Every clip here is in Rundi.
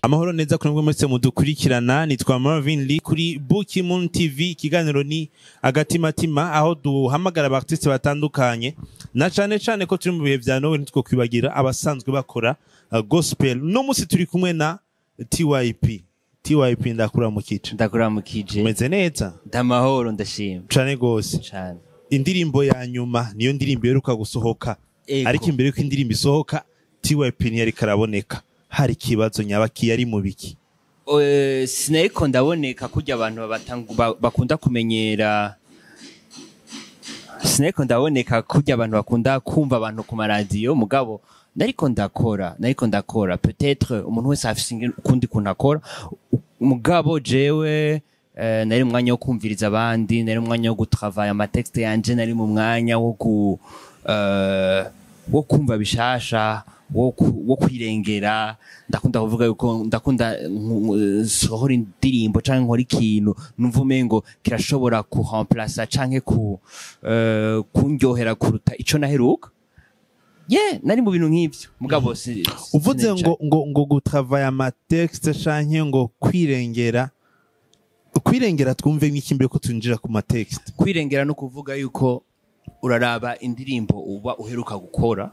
Amahoro neza kuri mwe mwese mudukurikirana. Nitwa Marvin Lee kuri Buki Moon TV. Ikiganiro ni Agatimatima, aho duhamagara aba artiste batandukanye, na cane cane ko turi mu bihe vya Noel, nitwo kwibagira abasanzwe bakora gospel. No musi turi kumwe na TYP. TYP, ndakuramukije. Ndakuramukije. Umeze neza? Ndamahoro, ndashima. Cane gose. Cane. Indirimbo ya nyuma niyo ndirimbo iheruka gusohoka. Ariko imbere yuko indirimbo isohoka, TYP ntiyariko araboneka. Hari ikibazo nyabaki? Yari mu biki? Sinariko ndaboneka kurya abantu bakunda kumenyera. Sinariko ndaboneka kurya abantu bakunda kumva abantu ku maradiyo, mugabo nariko ndakora, nariko ndakora. Peut-être umuntu wese afise ukundi kuntu akora, mugabo jewe nari mu mwanya wo kumviriza abandi, nari mu mwanya wo gutravailler ama texte yanje, nari mu mwanya wo kumva bishasha, wo kwirengera. Ndakunda kuvuga yuko ndakunda sohora indirimbo canke nkora ikintu numva umengo kirashobora kuremplacer canke kundyohera kuruta ico naheruka. Yeah, nari mu bintu nk'ivyo, mugabo Uvuze sinicaye. ngo gutravailler ama texte canke ngo kwirengera, kwirengera twumve nk'iki mbere ko twinjira ku ma texte? Kwirengera no kuvuga yuko uraraba indirimbo uba uheruka gukora,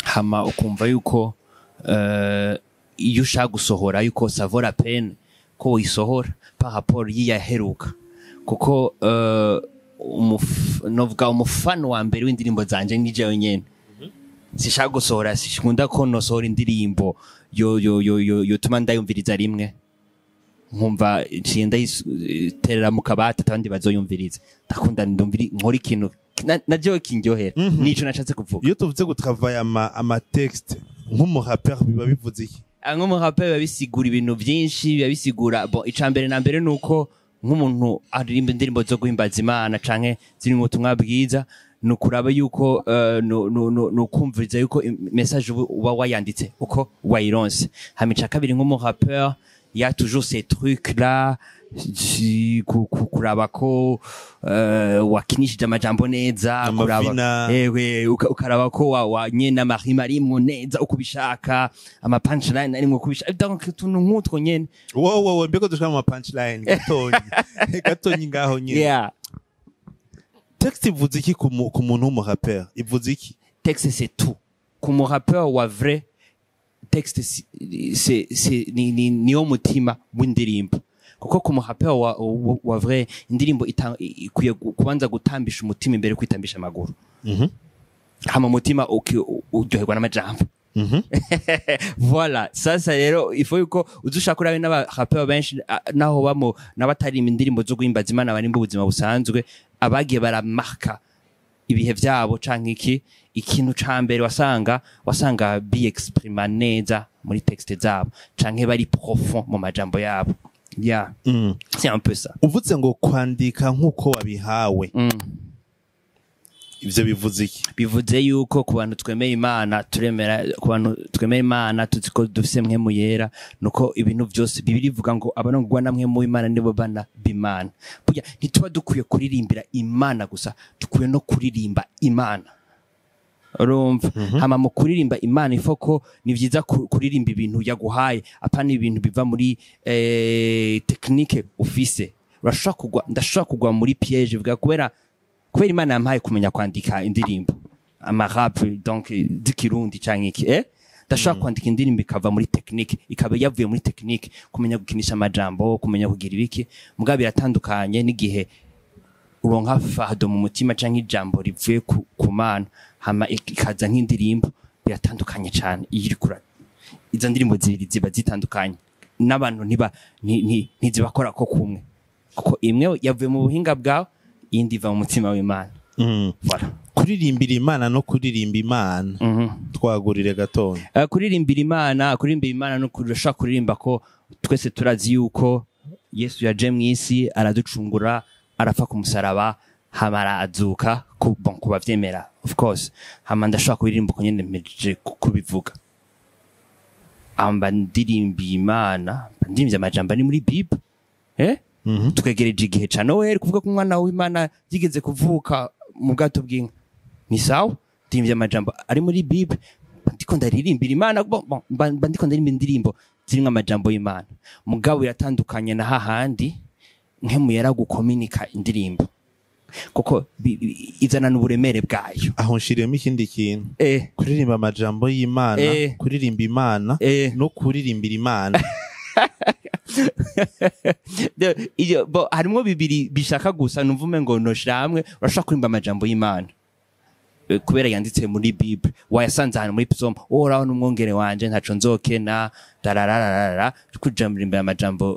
hama ukumva yuko iyo ushaka gusohora yuko ça vaut la peine ko uyisohora par rapport y'iyaheruka, kuko novuga umufano wa mbere w'indirimbo zanje ni jewe nyene. Sishaka gusohora, sikunda ko nosohora indirimbo yo yo yo yo yotuma ndayumviriza rimwe nkumva nciye ndayiterera mu kabati, abandi bazoyumviriza. Ndakunda ndumviri nkora ikintu na jewe kindyohera. Nico nashatse kuvuga. Iyo tuvuze gutravailler ama texte nk'umurapeur, biba bivuze iki? Ah, nk'umurapeur biba bisigura ibintu byinshi. Biba bisigura, bon, ica mbere na mbere nuko nk'umuntu aririmba indirimbo zo guhimbaza Imana canke ziri mu butumwa bwiza, ni ukuraba yuko ni ukumviriza yuko message uba wayanditse uko wayironse. Hama ica kabiri, nk'umurapeur, il y a toujours ces trucs là kuraba ko wakinishije amajambo neza, kuraba Amavina. Ewe, ukaraba ko wa nyene ama rime arimwo neza uko ubishaka, ama punchline arimwo uko ubishaka, donc utuntu nk'utwo nyene. Wowe, wowe, mbeko dushaka mu punchline gatonyi gatonyi ngaho nyine. Texte ivuze iki ku muntu w'umurapeur? Ivuze iki? Texte, c'est tout ku murapeur wa vrai. Texte c'est ni niyo mutima w'indirimbo, kuko ku murapeur wa vrai, indirimbo ikwiye kubanza gutambisha umutima imbere yo kwitambisha amaguru. Hama umutima uryoherwa n'amajambo. Voilà. Sasa rero il faut yuko uzushaka urabe n'abarapeur benshi, naho bamo n'abatarimba indirimbo zo guhimbaza Imana, barimba ubuzima busanzwe, abagiye baramarka ibihe vyabo canke iki, ikintu ca mbere wasanga biexprima neza muri texte zabo canke bari profond mu majambo yabo. Yeah, c'est un peu ça. Uvuze ngo kwandika nk'uko wabihawe, ivyo bivuze iki? Bivuze yuko ku bantu twemeye Imana, turemera, ku bantu twemeye Imana, tuzi ko dufise Mpwemu Yera, nuko ibintu byose Bibiri ivuga ngo abarongwa na Mpwemu w'Imana nibo bana b'Imana. Burya ntituba dukwiye kuririmbira Imana gusa, dukwiye no kuririmba Imana, urumva? Hama mu kuririmba Imana ifoko ni vyiza kuririmba ibintu yaguhaye, apana ibintu biva muri technique ufise. Urashobora kugwa, ndashobora kugwa muri piège vuga kubera Imana yampaye kumenya kwandika indirimbo, ama rap donc z'ikirundi canke iki, ndashobora kwandika indirimbo ikava muri technique, ikaba yavuye muri technique, kumenya gukinisha amajambo, kumenya kugira ibiki. Mugabo biratandukanye n'igihe uronka fardeau mu mutima canke ijambo rivuye ku Mana, hama ikaza nk'indirimbo. Biratandukanye cane. Iyo uriko izo ndirimbo zibiri ziba zitandukanye n'abantu ntiba ntizibakora ko kumwe, kuko imwe yavuye mu buhinga bwawe, iyindi iva mu mutima w'Imana. Voilà. Kuririmbira Imana no kuririmba Imana, twagurire gatoya. Kuririmbira Imana, kuririmbira Imana no kurashobora kuririmba ko twese turazi yuko Yesu yaje mu isi, araducungura, arapfa ku musaraba, hama arazuka, bon, ku bavyemera of course. Hama ndashobora kuririmba uko nyene mpejeje kubivuga. Amba ndirimbiye Imana, mba ndirimbye amajambo ari muri Bible, eh? Twegereje igihe ca Noel, kuvuga ko umwana w'Imana yigeze kuvuka mu bwato bw'inka, ni sawa, ndirimbye amajambo ari muri Bible. Mba ndiko ndaririmbira Imana. Bon, mba ndiko ndaririmba indirimbo zirimwo amajambo y'Imana, mugabo iratandukanye na hahandi Mpwemu Yera gukominika indirimbo, kuko izana n'uburemere bwayo. Aho nshiriyemo ikindi kintu: kuririmba amajambo y'Imana, kuririmba Imana no kuririmbira Imana. Iyo bo harimwo bibiri bishaka gusa, numva ngo noshira hamwe. Urashobora kuririmba amajambo y'Imana kubera yanditse muri Bible, wayasanze ahantu muri Psalm: "Uhoraho n'umwungere wanje, ntaco nzokena," darararara. Kuja muririmba amajambo,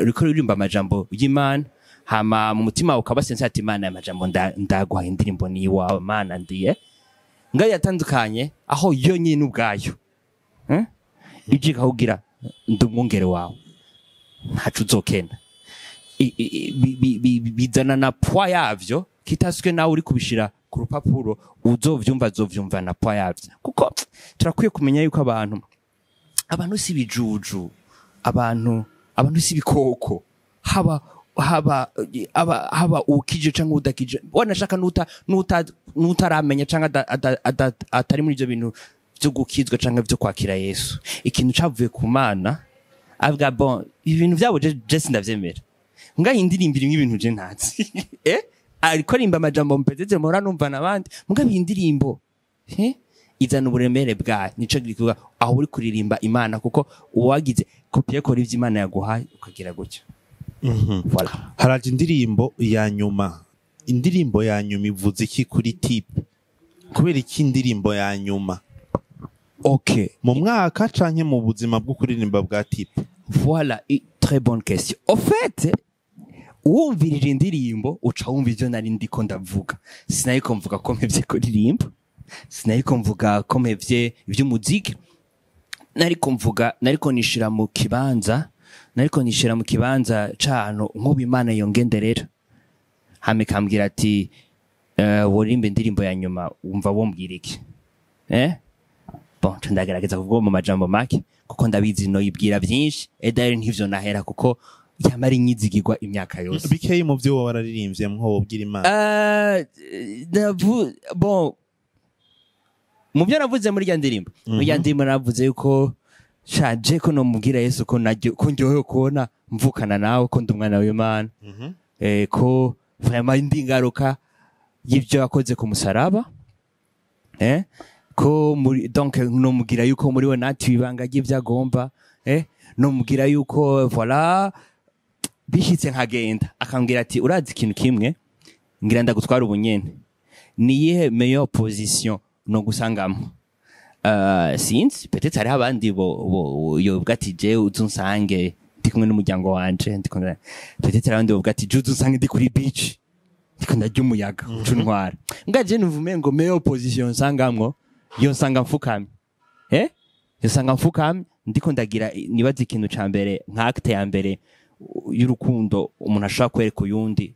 uriko uririmba amajambo y'Imana, hama mu mutima wawe ukaba sense ati: "Imana, aya majambo ndaguha, indirimbo ni iwawe, Mana." Ndiye ngayo yatandukanye aho yo nyine ubwayo, eh? Ije ikakubwira: "Ndi umwungere wawe, ntaco uzokena." Bizana na poids yavyo, kitaswe nawe uri kubishira ku rupapuro. Uzovyumva azovyumva na poids yavyo, kuko turakwiye kumenya yuko abantu si ibijuju, abantu si ibikoko. Haba ukije canke udakije, wanashaka nuta nuta nutaramenya canke atari muri ivyo bintu vyo gukizwa canke vyo kwakira Yesu, ikintu cavuye ku Mana avuga: "Bon, ibintu vyabo je sindavyemera." Ngaho indirimbo irimwo ibintu je ntazi, ariko arimba amajambo mpezeze mpora numva n'abandi, mugabo iyi ndirimbo izana uburemere bwayo. Nico gikorwa aho uri kuririmba Imana, kuko uwagize copier-coller ivyo Imana yaguhaye ukagira gutyo. Voilà. Haraje indirimbo ya nyuma. Indirimbo ya nyuma ivuze iki kuri Type? Kubera iki indirimbo ya nyuma mu mwaka canke mu buzima bwo kuririmba bwa Type? Voilà, très bonne question. Au fait, wumvirije indirimbo uca wumva ivyo nari ndiko ndavuga. Sinariko mvuga ko mpevye kuririmba, sinariko mvuga ko mpevye ivy'umuziki, nariko mvuga, nariko nishira mu kibanza c'ahantu nk'ubu Imana yongenderera, hama ikambwira ati: "Woririmba indirimbo ya nyuma, wumva wombwira iki?" Bon, nca ndagerageza kuvuga mu majambo make, kuko ndabizi noyibwira byinshi edari ntivyo nahera, kuko yamara inyizigirwa imyaka yose. Bikeyi mu vyo wowe wararirimbye mwo wobwira Imana. Bon, mu byo navuze muri rya ndirimbo navuze yuko shaje ko nomubwira Yesu ko naryo ko ndyohewe kubona mvukana nawe, ko ndi umwana w'Imana, ko vraiment ndi ingaruka y'ibyo yakoze ku musaraba, ko muri, donc nomubwira yuko muri we natiwe ibanga ry'ibyo agomba, nomubwira yuko voilà, bishitse nkagenda akambwira ati: "Urazi ikintu kimwe? Ngira ndagutwara ubunyene, niyihe meilleure position no gusangamo?" Sinzi, peut-être hariho abandi bo yovuga ati: "Je uzunsange ndi kumwe n'umuryango wanje, ndi kumwe." Peut-être hariho abandi bovuga ati: "Je uzunsange ndi kuri beach, ndiko ndarya umuyaga, uca untwara." Mbwa je numva umengo meilleure position nsangamwo, yo nsanga mfukamye, yo nsanga mfukamye ndiko ndagira. Nibaza ikintu ca mbere, nka acte ya mbere y'urukundo umuntu ashobora kwereka uyundi,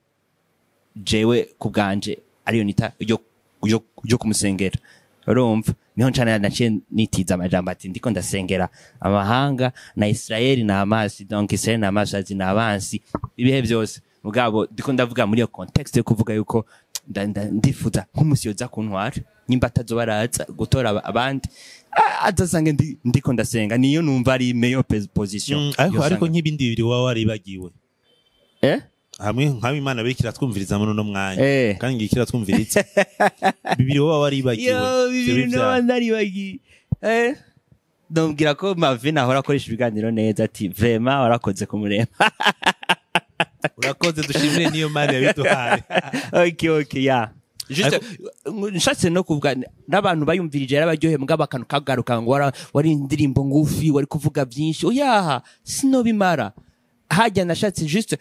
jewe ku bwanje ariyo nita yo kumusengera. Urumva niho ncana naciye nitiza amajambo ati: "Ndiko ndasengera amahanga na Israeli na Hamasi." Donc Israeli na Hamasi azi na abansi ibihe byose, mugabo ndiko ndavuga muri iyo contexte yo kuvuga yuko ndifuza nk'umusi yoza kuntwara, nyimba atazoba araza gutora abandi, azasange ndiko ndasenga. Niyo numva ari meilleure position. Ariko Yosanga. Ariko nk'ibindi bibiri waba waribagiwe, hamwe nk'aho Imana biriko iratwumviriza muri uno mwanya, kandi ngiye iratwumviriza, bibiri waba waribagiwe. Yo, ivyo bibiri bivyaha. noba naribagiye, ndamubwira ko Marvin ahora akoresha ibiganiro neza, ati: "Vraiment warakoze kumurema." Urakoze, dushimire niyo Mana yabiduhaye. Okay, ya juste nshatse no kuvuga n'abantu bayumvirije yarabaryoheye, mugabo akantu kagaruka ngo wari indirimbo ngufi, wari kuvuga byinshi. Oyaha, sinobimara hajya. Nashatse juste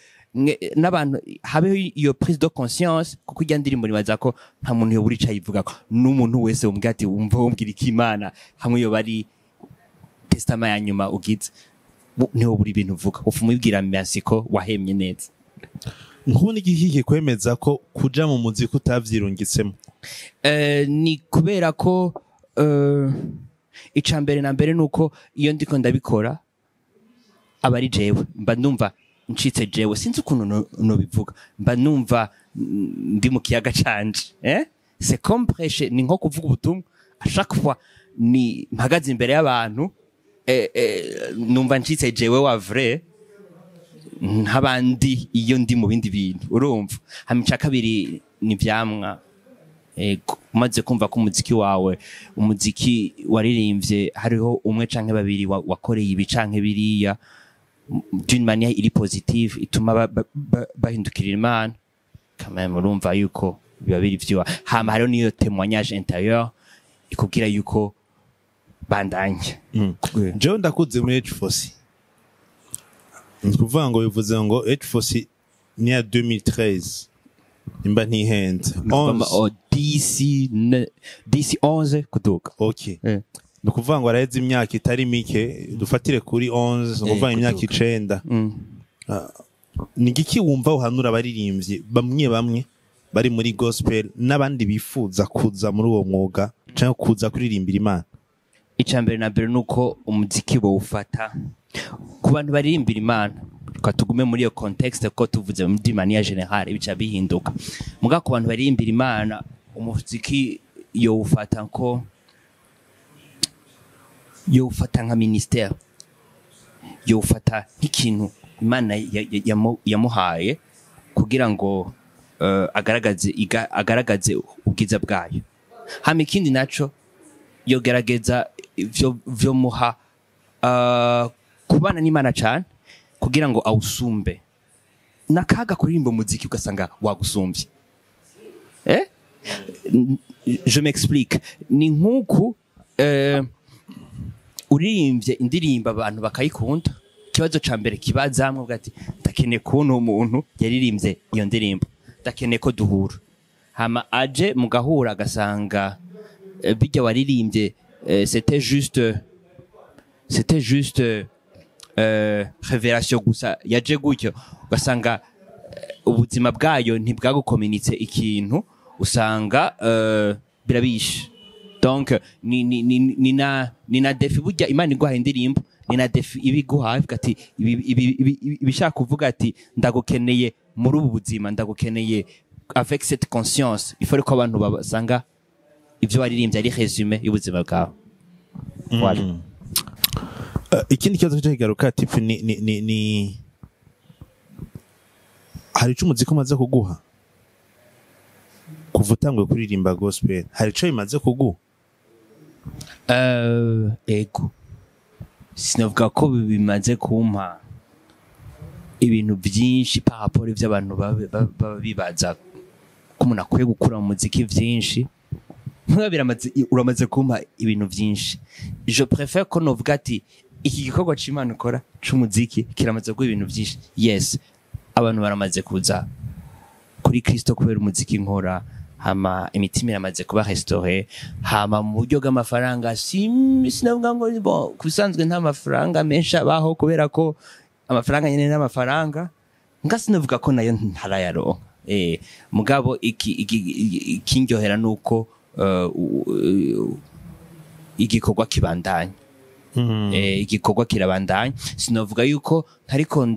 n'abantu habeho iyo prise de conscience, kuko ijya ndirimbo nibaza ko nta muntu yobura ico ayivugako, n'umuntu wese wumva ati: "Wumva wumbwira iki Imana?" Hamwe iyo bari testament ya nyuma ugize, ntiwobura ibintu uvuga, ufu umubwira merci ko wahemye neza. Nk'ubu n'igiki kwemeza ko kuja mu muziki utavyirungitsemo? Ni kubera ko ica mbere na mbere nuko iyo ndiko ndabikora aba ari jewe, mba numva ncitse jewe. Sinzi ukuntu nobivuga, mba numva ndi mu kiyaga canje. C'est comme prêcher, ni nko kuvuga ubutumwa à chaque fois. Ni mpagaze imbere y'abantu, numva ncitse jewe wa vrai nk'abandi iyo ndi mu bindi bintu, urumva. Hama ica kabiri ni ivyamwa. Ego, umaze kumva ko umuziki wawe, umuziki waririmbye, hariho umwe canke babiri wakoreye ibi canke biriya d'une manière iri positive, ituma bahindukirira Imana, quand même urumva yuko biba biri vyiwa. Hama hariho n'iyo témoignage intérieur ikubwira yuko bandanye. Jewe ndakuze muri H4C, ni ukuvuga ngo, bivuze ngo H4C ni ya 2013 nimba ntihenze. 11. Oh, DC DC 11 kuduga. Okay, ni ukuvuga ngo araheze imyaka itari mike, dufatire kuri 11, ni ukuvuga imyaka kuduga. 9. Ni igiki wumva uhanura abaririmbyi bamwe bamwe bari muri gospel n'abandi bifuza kuza muri uwo mwuga cyangwa kuza kuririmbira Imana? Icya mbere na mbere ni uko umuziki bawufata, ku bantu baririmbira Imana, reka tugume muri iyo contexte, ko tuvuze muri manière générale bica bihinduka. Muga ku bantu baririmbira Imana, umuziki yowufata ko yowufata nka ministère, yowufata nk'ikintu Imana yamuhaye kugira ngo agaragaze ubwiza bwayo. Hama ikindi naco, yogerageza ivyo vyo muha kubana n'Imana cane kugira ngo awusumbe. Nakaga kuririmba umuziki ugasanga wagusumbye. Je m'explique: ni nkuku uririmbye indirimbo abantu bakayikunda, ikibazo ca mbere kibazamwe uvuga ati: "Ndakeneye kubona uwo muntu yaririmbye iyo ndirimbo, ndakeneye ko duhura." Hama aje mugahura, agasanga bijya waririmbye, c'était juste révélation gusa yaje gutyo, ugasanga ubuzima bwayo ntibwagukominitse ikintu, usanga birabishe. Donc ni na défi. Burya Imana iguhaye indirimbo ni na défi iba iguhaye, ivuga ati ibishaka kuvuga ati: "Ndagukeneye muri ubu buzima, ndagukeneye avec cette conscience." Il faut ko abantu basanga ibyo waririmbye ari résumé y'ubuzima bwawe. Voilà. Ikindi kibazo cyo kigaruka tipu ni hari ico umuziki umaze kuguha kuva utanguye kuririmba gospel? Hari ico bimaze kuguha? Ego, sinavuga ko bimaze kumpa ibintu byinshi par rapport ivyo abantu baba bibaza ko umuntu akwiye gukura mu muziki vyinshi. Nkuba biramaze, uramaze kumpa ibintu vyinshi. Je préfère ko novuga ati iki gikorwa c'Imana ukora c'umuziki kiramaze guha ibintu vyinshi. Yes, abantu baramaze kuza kuri Kristo kubera umuziki nkora, hama imitima iramaze kuba restaurée. Hama mu buryo bw'amafaranga, sinavuga ngo bon, kubisanzwe nta mafaranga menshi abaho, kubera ko amafaranga nyene n'amafaranga nga sinavuga ko nayo ntarayaronka. Mugabo ikindyohera nuko igikorwa kibandanya. Igikorwa kirabandanya. Sinavuga yuko ntariko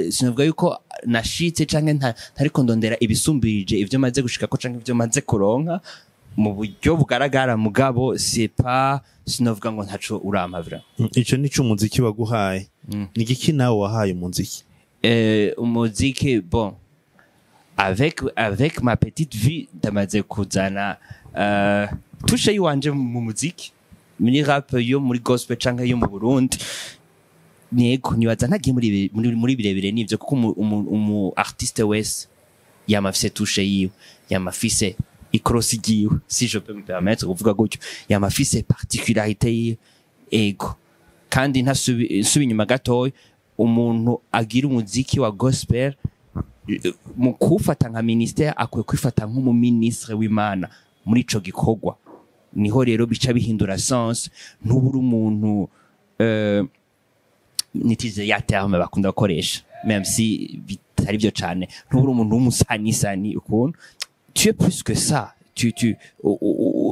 sinavuga yuko nashitse canke ntariko ndondera ibisumbirije ivyo maze gushikako canke ivyo maze kuronka mu buryo bugaragara. Mugabo c'est pas, sinavuga ngo ntaco urampa vra. Ico nico umuziki waguhaye. Ni igiki nawe wahaye umuziki? Umuziki, bon, avec ma petite vie, ndamaze kuzana touche yiwanje mu muziki, muri rap yo muri gospel canke yo mu Burundi. Nego nibaza ntagiye muri birebire nivyo, kuko umu artiste wese yama afise touche yiwe, yama afise ikorosi ryiwe, si je peux me permettre kuvuga gutyo, yama afise particularité yiwe. Ego, kandi ntasubi inyuma gatoya, umuntu agira umuziki wa gospel, mu kuwufata nka ministère, akwiye kwifata nk'umuministre w'Imana muri ico gikorwa. Niho rero bica bihindura sens, ntubura umuntu, nitize ya terme bakunda gukoresha, même si bitari byo cane, ntubura umuntu w'umusanisani ukuntu. Tu es plus que ça, tu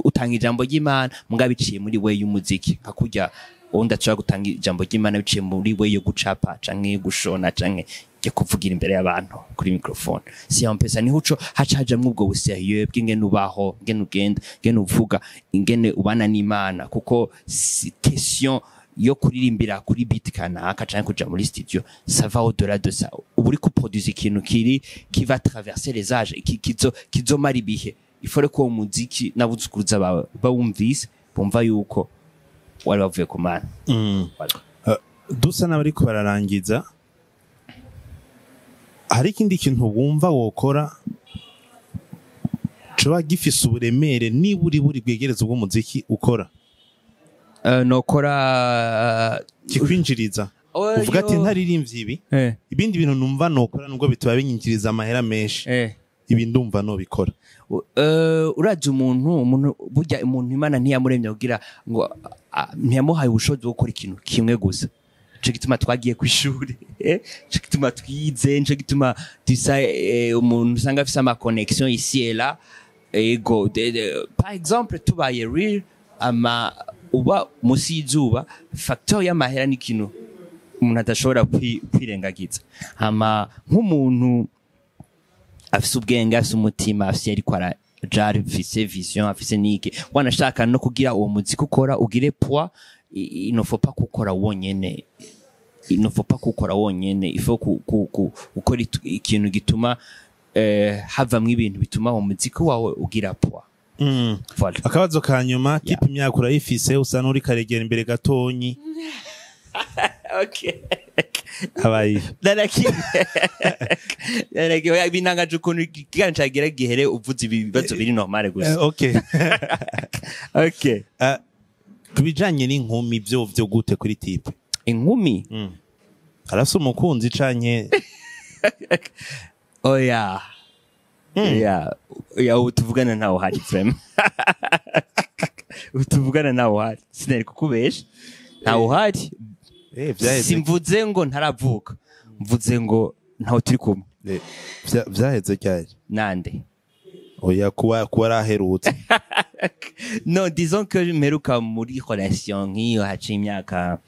utanga ijambo ry'Imana mugabo biciye muri we y'umuziki, nka kurya uwundi ashobora gutanga ijambo ry'Imana biciye muri we yo gucapa canke yo gushona canke Yo kuvugira imbere y'abantu kuri microphone, c'est un peu ça. Niho uco haca hajamwo ubwo busérieux bw'ingene ubaho, ingene ugenda, ingene uvuga, ingene ubana n'Imana, kuko si question yo kuririmbira kuri beat kanaka canke kuja muri studio, ça va au-delà de ça. Uba uriko uproduise ikintu kiri qui va traverser les âges, kizomara ibihe. Il faut ko uwo muziki n'abuzukuruza bawe bawumvise bumva yuko wari wavuye ku Mana. Voilà. Dusa n'abariko bararangiza, hari ikindi kintu wumva wokora coba gifise uburemere niba uri buri bwegereza ubw'umuziki ukora? Nokora Kikwinjiriza, uvuga ati ntaririmbye ibi, ibindi bintu numva nokora, nubwo bitaba binyinjiriza amahera menshi, ibi ndumva nobikora. Urazi umuntu burya, umuntu Imana ntiyamuremye kugira ngo ntiyamuhaye ubushobozi bwo gukora ikintu kimwe gusa. Nico gituma twagiye ku ishuri, nico gituma twize, nico gituma dusa umuntu usanga afise ama connexion ici et là. Ego, par exemple, tubaye real, ama uba musi y'izuba, facteur y'amahera ni ikintu umuntu adashobora kwirengagiza. Hama nk'umuntu afise ubwenge, afise umutima, afise ariko araja, afise vision, afise niki, wanashaka no kugira uwo muziki ukora ugire poids, il ne faut pas kuwukora wonyene, il ne faut pas kuwukora wonyene. Il faut gukora ikintu gituma havamwo ibintu bituma uwo muziki wawe ugira poids. Voilà. Akabazo ka nyuma, Type, imyaka urayifise, usa n'uri karegera imbere gatonyi. Okay. Habaye Narakimwe, narakimwe. Binangaje ukuntu ikiganiro cagira gihere uvuze ibibazo biri normale gusa. Okay. Okay. Ku bijanye n'inkumi, vyo gute kuri Type? Inkumi? Arafise umukunzi canke? Oya, oya, oya, ubu tuvugana ntawe uhari, vraiment. Ubu tuvugana ntawe uhari, sinari kukubesha, ntawe uhari. Vyaheze. Simvuze ngo ntaravuka, mvuze ngo ntawe turi kumwe. Vyaheze ryari? Nande? Oya, kuba araherutse. No, disons que mperuka muri relation nk'iyo haciye imyaka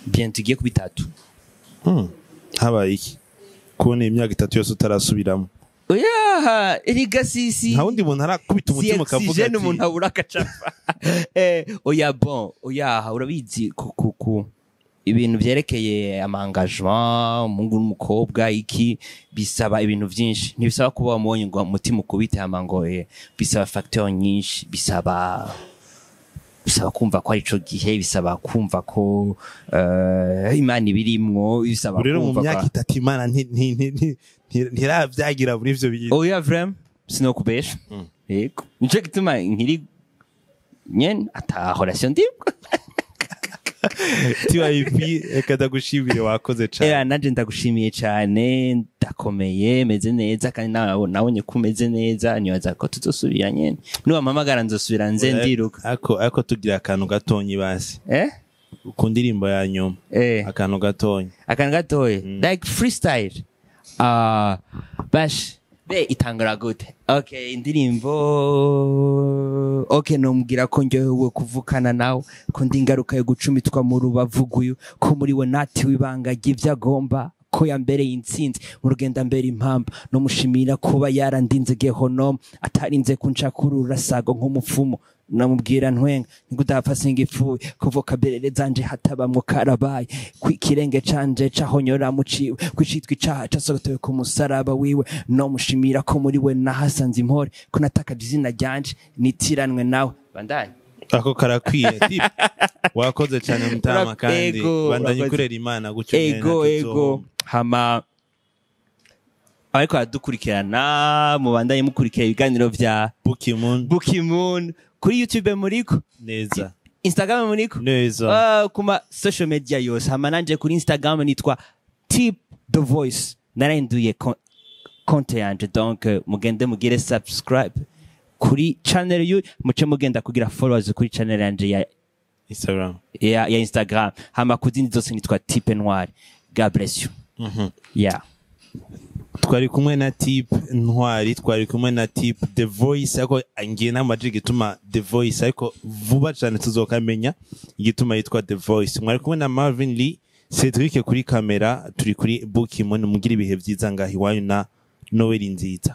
bien tugiye ku 3. Habaye iki kubona imyaka 3 yose utarasubiramo? Oya, erega si Nta wundi muntu arakubita si umutima ukavuga oxygène ati umuntu abura akacapa. Oya, bon, oya, urabizi ku ibintu vyerekeye ama engagement, umuhungu n'umukobwa, iki bisaba ibintu vyinshi. Ntibisaba kuba wamubonye ngo umutima ukubite hama ngo bisaba facteur nyinshi, bisaba kumva ko ari ico gihe, bisaba kumva ko Imana ibirimwo, bisaba Rero mu kumva myaka 3 Imana ntiravyagira muri ivyo bintu. Oya, vraiment, sinokubesha. Yego, nico gituma nkiri nyene ata relation ndimwo. TYP, reka ndagushimire, wakoze cane. Era nanje ndagushimiye cane, ndakomeye, meze neza, kandi nawe nabonye ko umeze neza. Nibaza ko tuzosubira nyene, niwampamagara nzosubira nze ndiruka. Ako tugira akantu gatonyi basi. Eh? Ku ndirimbo ya nyuma. Akantu gatonyi. Akantu gatoye, like freestyle. Ah, bash be itangura gute? Okay, indirimbo, okay. Nomubwira ko njyewe kuvukana nawe, ko ndi ingaruka yo gucumitwa mu rubavu rw'iwe, ko muri we natiwe ibanga ry'ibyo agomba, ko yambereye intsinzi mu rugendo, mbere impamba. Nomushimira kuba yarandinze gehonomu, atarinze kuncakurura sago nk'umupfumu. Namubwira ntwenga ntigudapfa singipfuye, kuvuka berere zanje hatabamwo karabaye, kw'ikirenge canje cahonyora muciwe, kw'icitwa icaha casogotewe ku musaraba wiwe. Nomushimira ko muri we nahasanze impore, ko natakaje izina ryanje nitiranwe nawe. Bandanye. Ako karakwiye. Type, wakoze cyane mutama, kandi Ego, bandanye urakoze. ukorera Imana gutyo nyene, Ego. ntacyo Ego. uzohomba. Hama ariko aradukurikirana, mubandanye mukurikira ibiganiro vya Bukimun. Bukimun kuri YouTube, muriko Neza. Instagram muriko. Neza. Kuma social media yose. Hama nanje kuri Instagram nitwa Tip the Voice, narahinduye konte yanje. Donc mugende mugire subscribe kuri channel yu muce mugenda kugira followers kuri channel yanje ya Instagram. ya Instagram. Hama kuzindi zose nitwa Type Ntwari. God bless you. Yeah. Twari kumwe na Type Ntwari, twari kumwe na Type the Voice, ariko ngiye n'amaji igituma the Voice, ariko vuba cyane tuzokamenya igituma yitwa the Voice. Mwari kumwe na Marvin Lee. Cedric kuri kamera, turi kuri Bukimon. Mugira ibihe vyiza ngaho iwanyu na Noel nziza.